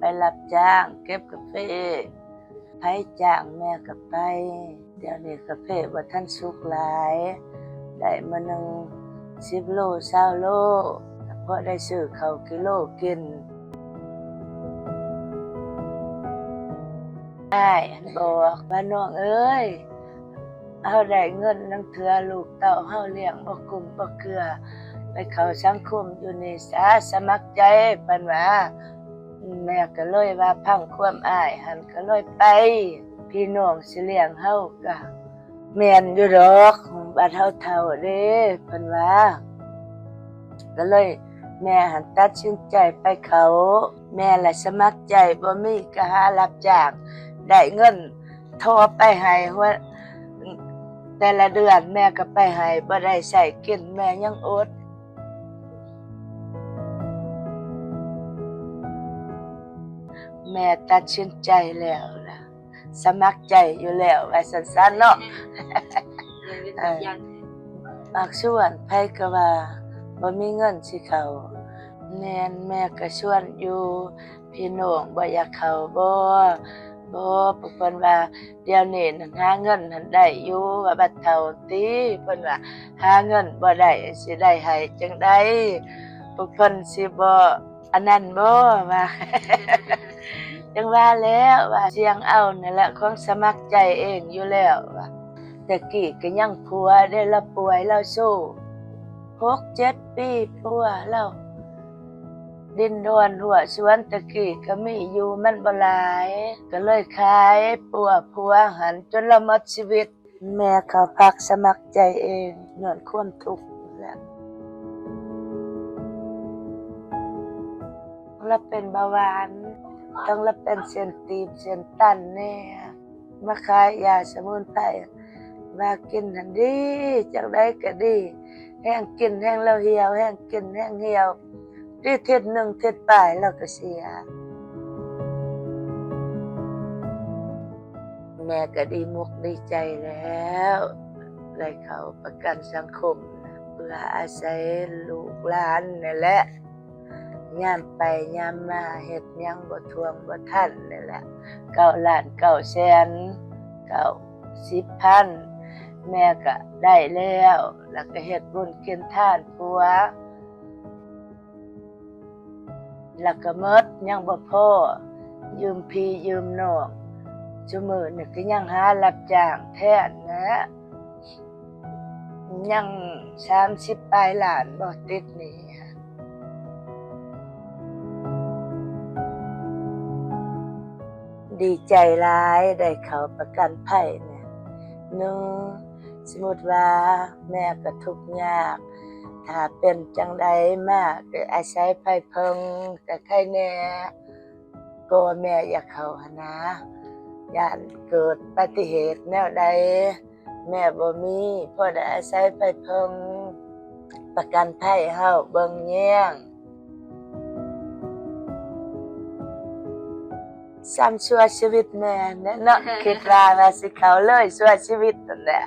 ໄປຮັບຈ້າງເກັບກາເຟ ໃຜຈ້າງແມ່ກໍໄປ. ດຽວນີ້ກາເຟບໍ່ທັນສຸກຫຼາຍ ໄດ້ມື້ໜຶ່ງສິບໂລ ຊາວໂລ ພໍໄດ້ຊື້ເຂົ້າກິໂລກິນ. ອ້າຍຫັ້ນບອກວ່າ ນ້ອງເອີຍ ເຮົາໄດ້ເງິນນຳເທື່ອ ລູກເຕົ້າເຮົາລ້ຽງບໍ່ກຸ້ມບໍ່ເກືອ ໄປເຂົ້າສັງຄົມຢູ່ນີ້ສາ ສະໝັກໃຈ ເພິ່ນວ່າ. ແມ່ກໍເລີຍວ່າຟັງຄວາມອ້າຍຫັ້ນ ກໍເລີຍໄປ. ພີ່ນ້ອງຊິລ້ຽງເຮົາກໍແມ່ນຢູ່ດອກ ບັດເຮົາເຖົ້າເດ້ ເພິ່ນວ່າ. ກໍເລີຍ ແມ່ຫັ້ນຕັດສິນໃຈໄປເຂົ້າ. ແມ່ລະສະໝັກໃຈ ບໍ່ມີກໍຫາຮັບຈ້າງ ໄດ້ເງິນ ໂທໄປໃຫ້ຫົວ ແຕ່ລະເດືອນແມ່ກໍໄປໃຫ້ ບໍ່ໄດ້ໃຊ້ກິນ ແມ່ຍັງອົດ. ແມ່ຕັດສິນໃຈແລ້ວລະ ສະໝັກໃຈຢູ່ແລ້ວ ວ່າຊັ້ນໆເນາະ. ເອີ ມັກຊວນໃຜກໍວ່າບໍ່ມີເງິນຊິເຂົ້າ. ແມ່ນ ແມ່ກໍຊວນຢູ່ ພີ່ນ້ອງບໍ່ຢາກເຂົ້າບໍ? ບໍ ພວກເພິ່ນວ່າ ດຽວນີ້ນັ້ນຫາເງິນຫັ້ນໄດ້ຢູ່ ວ່າບັດເຖົ້າຕິ ເພິ່ນວ່າ ຫາເງິນບໍ່ໄດ້ ຊິໄດ້ໃຫ້ຈັ່ງໃດ? ພວກເພິ່ນຊິບໍ່ອັນນັ້ນບໍ ວ່າ. ຈັ່ງວ່າແລ້ວ ວ່າສ່ຽງເອົານັ້ນແຫຼະ ຂອງສະໝັກໃຈເອງຢູ່ແລ້ວ ວ່າ. ແຕ່ກີ້ກໍຍັງຜົວເດ້ ລາວປ່ວຍ ລາວໂຊ ຫົກເຈັດປີ ປົວລາວ ດິນດອນຮົ້ວສວນແຕ່ກີ້ກໍມີຢູ່ ມັນບໍ່ຫຼາຍ ກໍເລີຍຂາຍປົວຜົວຫັ້ນ ຈົນລາວໝົດຊີວິດ. ແມ່ເຂົ້າພັກສະໝັກໃຈເອງ ຍ້ອນຄວາມທຸກນີ້ແຫຼະ. ລາວເປັນເບົາຫວານ ທັງລາວເປັນເສັ້ນຕີບເສັ້ນຕັນແດ່. ມາຂາຍຢາສະໝຸນໄພ ວ່າກິນຫັ້ນດີ ຈັ່ງໃດກໍດີ ແຮງກິນແຮງລາວຫ່ຽວ ແຮງກິນແຮງຫ່ຽວ ຕິດທິດໜຶ່ງທິດປາຍລາວກໍເສຍ. ແມ່ກໍດີມຸກດີໃຈແລ້ວ ໄດ້ເຂົ້າປະກັນສັງຄົມ ເພື່ອອາໄສລູກຫຼານນີ້ແຫຼະ. ຍາມໄປຍາມມາ ເຮັດຫຍັງບໍ່ຖ້ວງບໍ່ທັນນີ້ແຫຼະ ເກົ້າລ້ານເກົ້າແສນເກົ້າສິບພັນ ແມ່ກະໄດ້ແລ້ວ ແລ້ວກະເຮັດບຸນກິນທານຜົວ ແລ້ວກະໝົດ ຍັງບໍ່ພໍ ຢືມພີ່ຢືມນ້ອງ ຊຸມື້ນີ້ກະຍັງຫາຮັບຈ້າງແທນແຫຼະ. ຍັງສາມສິບປາຍລ້ານບໍ່ ຕິດໜີ້. ດີໃຈຫຼາຍໄດ້ເຂົ້າປະກັນໄພນີ້ ໜຶ່ງ ສົມມຸດວ່າແມ່ກໍທຸກຍາກ ຖ້າເປັນຈັ່ງໃດມາກໍອາໄສໄພເພິ່ງກໍໄຄແນ່. ກໍແມ່ຢາກເຂົ້າຫັ້ນນາ ຢ້ານເກີດອຸບັດຕິເຫດແນວໃດ ແມ່ບໍ່ມີ ພໍໄດ້ອາໄສໄພເພິ່ງ ປະກັນໄພເຮົາເບິ່ງແຍງ ສ່ຳຊົ່ວຊີວິດແມ່ແຫຼະເນາະ ຄິດວ່າ ວ່າຊິເຂົ້າເລີຍຊົ່ວຊີວິດນັ້ນແຫຼະ.